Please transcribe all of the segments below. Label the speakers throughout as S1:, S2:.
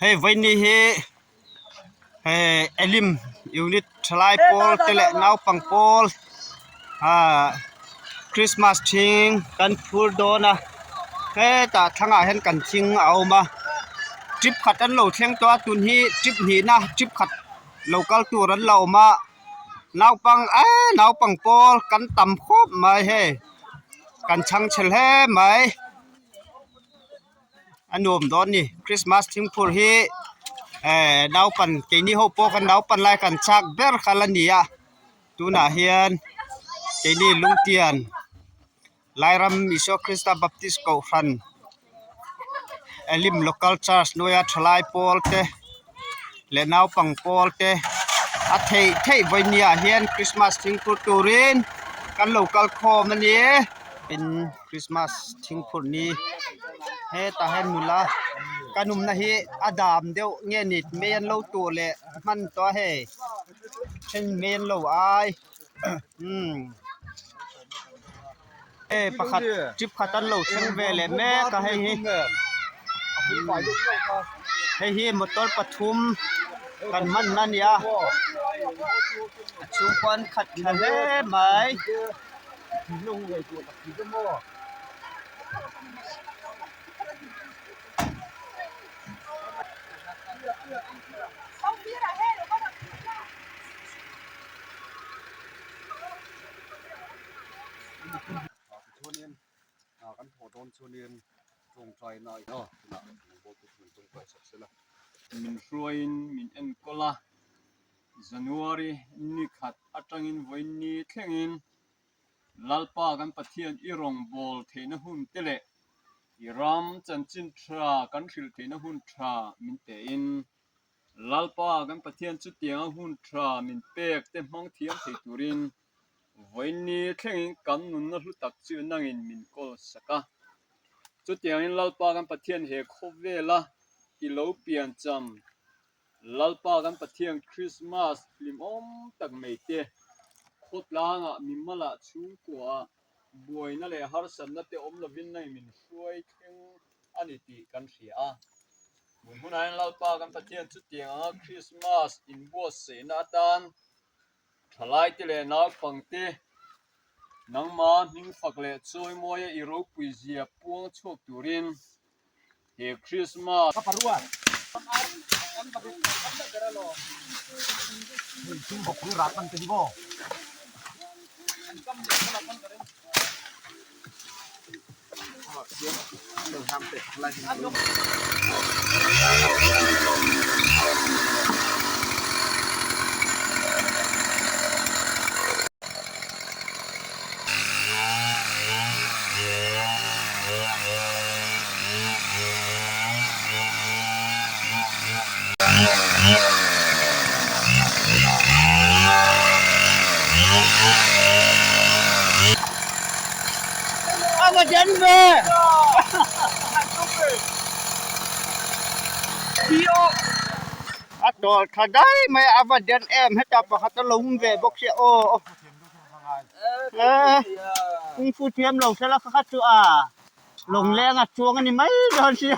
S1: Hei vawiini hi hei elim unit thalai pawl te leh naupang pawl ahh christmas thing kan phur dawn a hetah thlangah hian kan thing a awm a trip khat an lo thleng tawh a tun hi trip hnihna trip khat lo kal tur an la awm a naupang eee naupang pawl kan tam khawp mai hei kan chhangchhe hle mai. A nuam dawn a ni christmas thingphur hi eh naupan keini ho pawh kan naupan lai kan chak ber kha la ni a tunah hian keini lungtian Lairam Isua Krista Baptist Kohhran Elim Local Church hnuaia thalai pawl te leh naupang pawl te a theih theih vawinia hian christmas thingphur turin kan lo kal khawm a ni tin christmas thingphur ni hetah hian nula ka numna hi a dam deuh nge ni mai an lo tuh leh hman tawh a hei then mai an lo ai umm hei pakhat trip khat an lo thleng ve leh mek a hei hi hei hi motor pathum kan hman na a ni a a chhung pawh an khat tha hle mai.
S2: Chuanin kan thawh dawn chuanin tawngtaina tunah rawngbawltu chu min tawngtai sak sela.
S3: Min hruaiin min enkawl a, January ni khat atangin vawiin ni thlengin Lalpa kan Pathian i rawngbâwl theihna hun te leh i ram chanchin ṭha kan hrilh theihna hun ṭha min tein Lalpa kan Pathian chutianga hun ṭha min pek te hmang thiam thei turin vawiin ni thlengin kan nunna hlu tak chu nangin min kawl sak a. Chutiangin Lalpa kan Pathian he khawvela i lo piancham Lalpa kan Pathian Krismas hlimawm tak mai te, khawtlangah mimalah chhungkuaah buaina leh harsatna te awm lovin nai min hruai thleng a ni tih kan hria a. Tun hunah hian Lalpa kan Pathian chutiang anga Krismas inbuatsaihna atan thalaite leh naupangte nangma hming fak leh chawimawia i ropuizia puang chhuak turin He Christmas.
S1: A tawl tha dai mai a va den em heta pakhat a lo awm ve bawk sia aw kung fu thiam lo sela kha kha chu a lawngleng a chuang a ni mai dawn sia.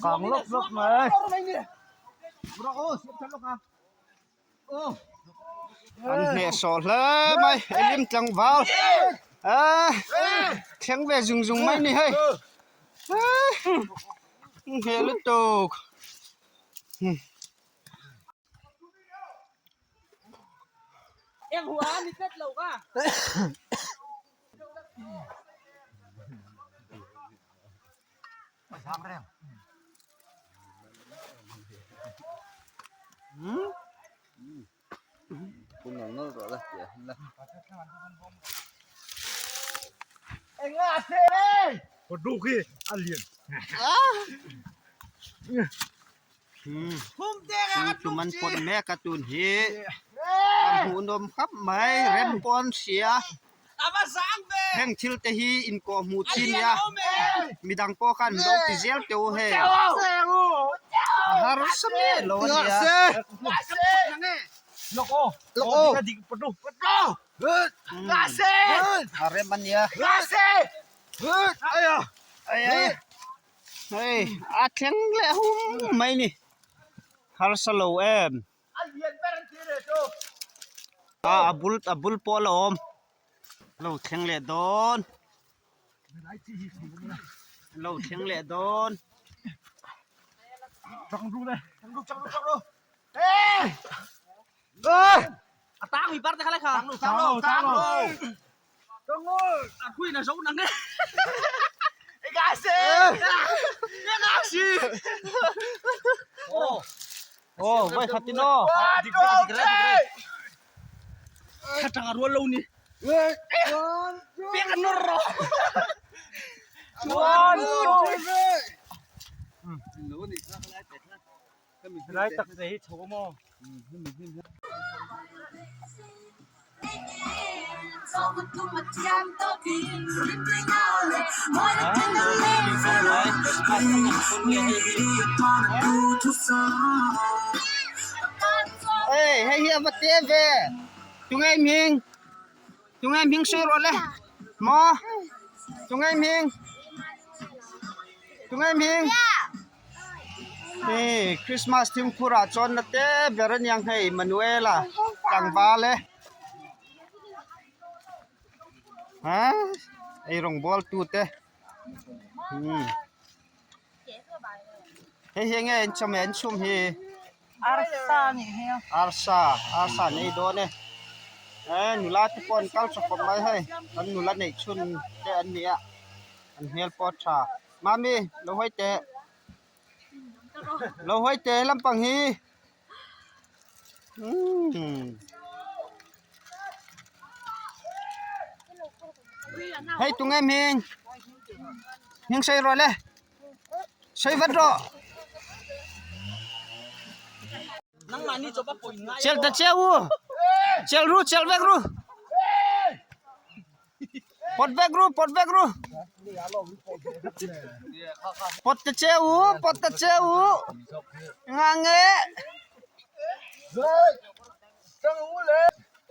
S1: Kang lawp lawp mai. An hnehsawh hle mai Elim tlangval ah thleng ve zung zung mai ni hei hneh lutuk. Tum an pawt mek a tun hi a hmuhnawm khawp mai rem pawh an hria heng thil te hi inkawh hmuh chi nia midang pawh khan lo ti zel teh u hei a harsa miah lo a nia. A rem a nia hei a thleng leh hum mai ni harsa lo em a bul a bul pawh a la awm lo thleng leh dawn lo thleng leh dawn. Aw vai khat in aw. Ê hei hi a va te ve tunge hming tunge hming sawi rawh le maw tunge hming tunge hming. Hei Christmas thingphur ah chuan na te ber a niang hei Manuela tlangval e ha ei rawng bawl tu te umm hei hi enge an chawhmeh an chhum hi
S4: arsa a nih hi a
S1: arsa arsa an ei dawn e eh nula te pawh an kal tha khawp mai hei an nula neih chhun te an ni a an hmel pawh a tha. Mami lo hawi teh lo hawi teh lampang hi umm hei tunge hming hming sawi rawh le sawi vat rawh chelh ta che u chelh ru chelh vek ru. Pawt vek ru pawt vek ru pawt ta che u pawt ta che u nga nge.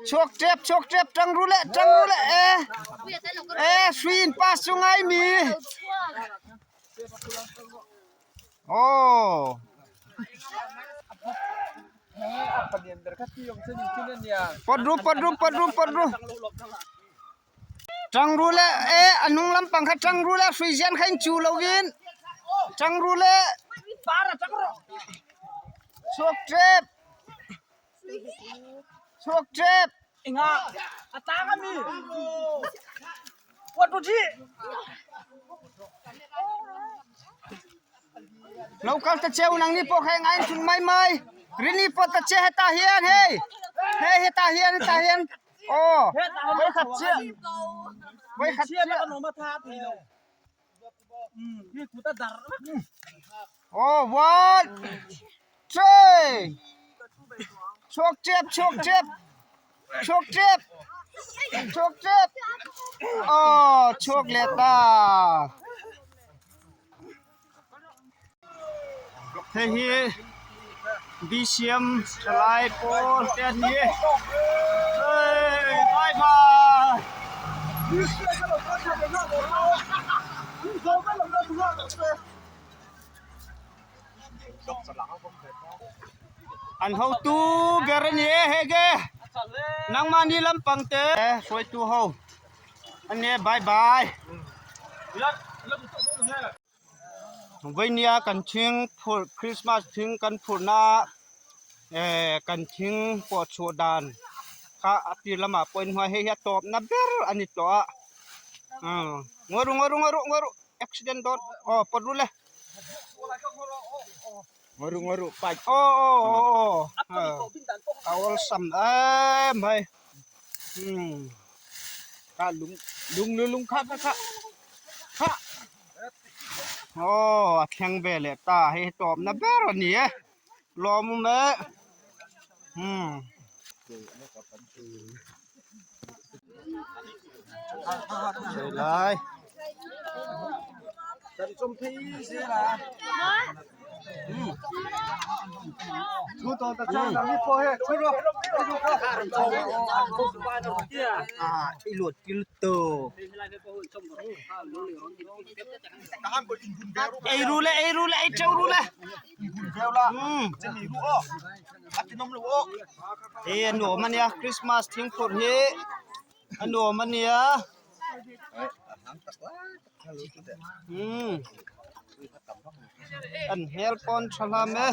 S1: Chhuak tep chhuak tep tang ru leh tang ru leh e e hrui in pass chu ngai mi. Aw. Pawt ru pawt ru pawt ru pawt ru. Tang ru le e a hnung lampang kha tang ru le hrui zian kha in chu lovin tang ru le chhuak tep chhuak tep
S4: Enga a tang ami What would he
S1: Lo kal ta cheu nang ni pawh kha enga in thun mai mai rini pawh ta che hetah hian hei hei hetah hian hetah hian aw vawikhat chiah vawikhat chiah aw one three chhuak tep chhuak tep chhuak tep chhuak tep aw chhuak leh ta Hei hi BCM thalai pawl te a ni hei bye bye. An hotu ber a ni e hei ge nangmahni lampang te hruaitu ho a ni e bye bye. Vainia kan thing phurh Christmas thing kan phurh na eh kan thing pawh chhuah dan kha a tir lamah pawh in hmuh a hei hi a tawp na ber a ni tawh a umm ngawi ru ngawi ru ngawi ru ngawi ru accident dawn aw pawt ru le ngawi ru ngawi ru bike aw aw aw aw a awlsam em mai umm kha lung lung lung kha kha kha kha. Aw a thleng ve leh ta hei hi tawpna ber a ni e lawmawm e umm. Lai. I luat kil tu. Ei ru le ei ru le ei teuh ru le. Hei a nuam a nia Christmas thingphurh hi a nuam a nia. An hmel pawn tha hlam e.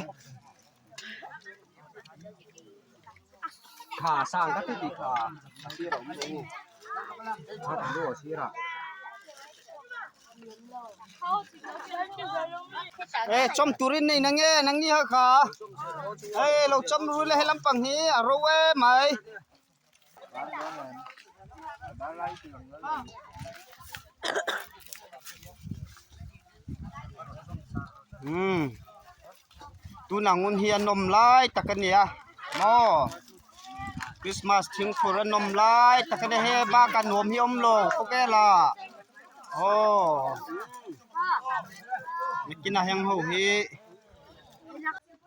S1: E chawm turin nei na nge nang ni ha kha hei lo chawm ru le he lampang hi a ro em mai. Umm tunah ngun hi a nawm lai tak a ni a maw Christmas thingphur a nawm lai tak a ni a hei bakah nuam hi a awm lo khawvela aw nikinah heng ho hi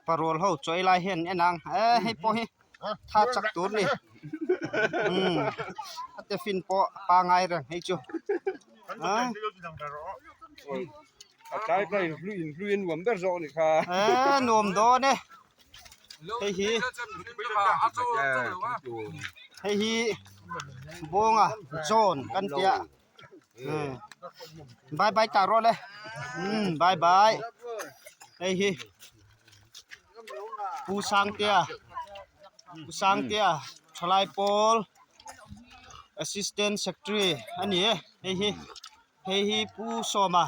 S1: parol ho chaw ei lai hian an en ang e hei pawh hi. Tha chak tur ni umm a te fin pawh a pangai reng hei chu a nuam dawn e hei hi hei hi bawnga zawn kan tia umm bye bye ta rawh le umm bye bye hei hi. Pu Sangtea Pu Sangtea thalai pawl assistant secretary a ni e hei hi hei hi Pu Sawma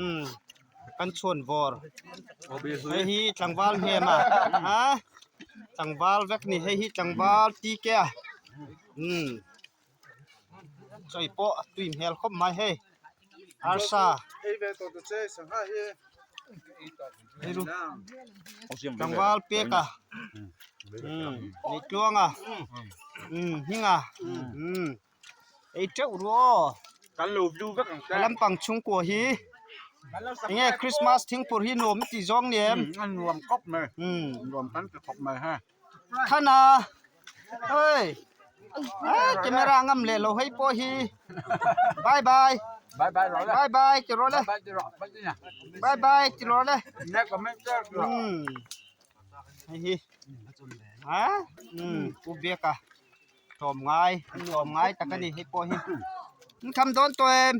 S1: umm kan chhuan vawr hei hi tlangval hnem a ah tlangval vek a ni hei hi tlangval TK a umm. Chawi pawh a tui hmel khawp mai hei arsa tlangval pek a umm ni tluang a umm hming a umm ei teuh ru aw a lampang chhungkua hi enge christmas thingpur hi nuam i tih zawng ni em umm thana hei. Ah camera ngam leh lo hei pawh hi bye bye bye bye ti rawh le bye bye ti rawh le umm hei hi ah umm pu biaka tlawm ngai nuam ngai tak a ni hei pawh hi an kham dawn tawh em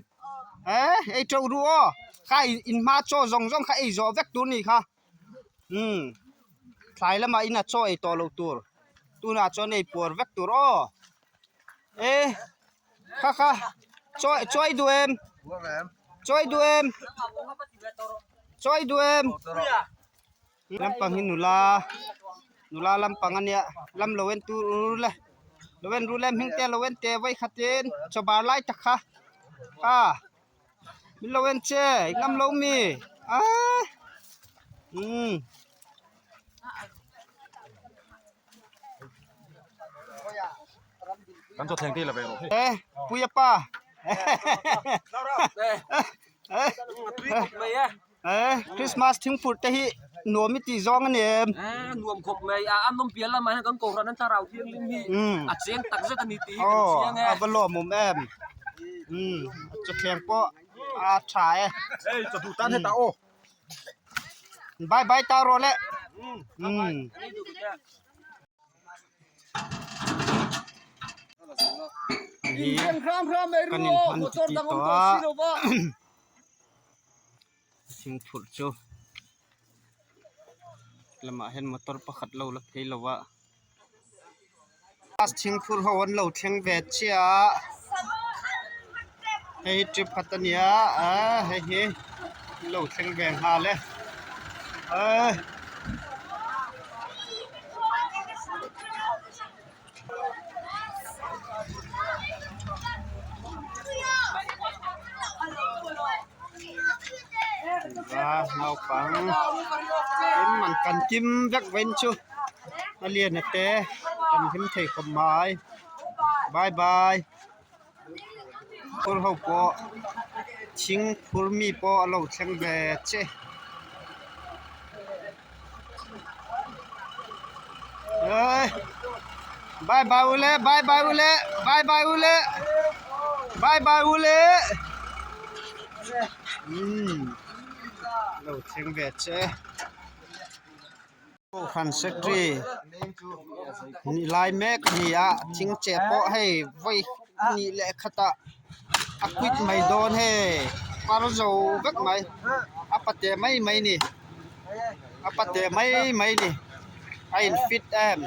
S1: eh ei teuh ru aw kha in hma chaw zawng zawng kha ei zawh vek tur a ni kha umm thlai lamah in a chaw ei tawh loh tur tunah chuan ei puar vek tur aw eh kha kha chaw chaw ei duh em chaw ei duh em chaw ei duh em. Lampang hi nula nula lampang a nia lam lo en tur le lo en ru le hming te lo en teh vawi khatin chaw bar lai tak kha a min lo en che i ngam lo mi aa umm.
S2: Kan chaw thleng te i la ve rawh.
S1: E puia pa E Christmas thingphurh te hi nuam i tih zawng a ni em?
S4: E nuam khawp mai a an awm pian lamah hian kan kohhran an thlarau thianghlim hi a cheng tak zet a ni tih hi kan chiang e.
S1: Aw a va lawmawm em. Umm chawthleng pawh a tha e.
S2: Hei chawhnu tan hetah aw.
S1: Bye bye ta rawh le. Umm. Hi kan inhman tih tawh a. Thingphurh chu lamah hian motor pakhat lo la phei lo a bus thingphurh ho an lo thleng ve chiah a hei hi trip khat a nia ah hei hi an lo thleng ve nghal e ah. Naupang tin an kan kim vek vain chu a lian a te kan hlim thei khawp mai bye bye phur ho pawh thing phur mi pawh a lo thleng ve che. Bye bye ule bye bye ule bye bye ule bye bye ule umm lo thleng ve che kohhran secretary ni lai mek a ni a thing cheh pawh hei vawi hnih leh khatah a quit mai dawn hei par zo vek mai a pate mai mai a ni. A pate mai mai ni a in fit em.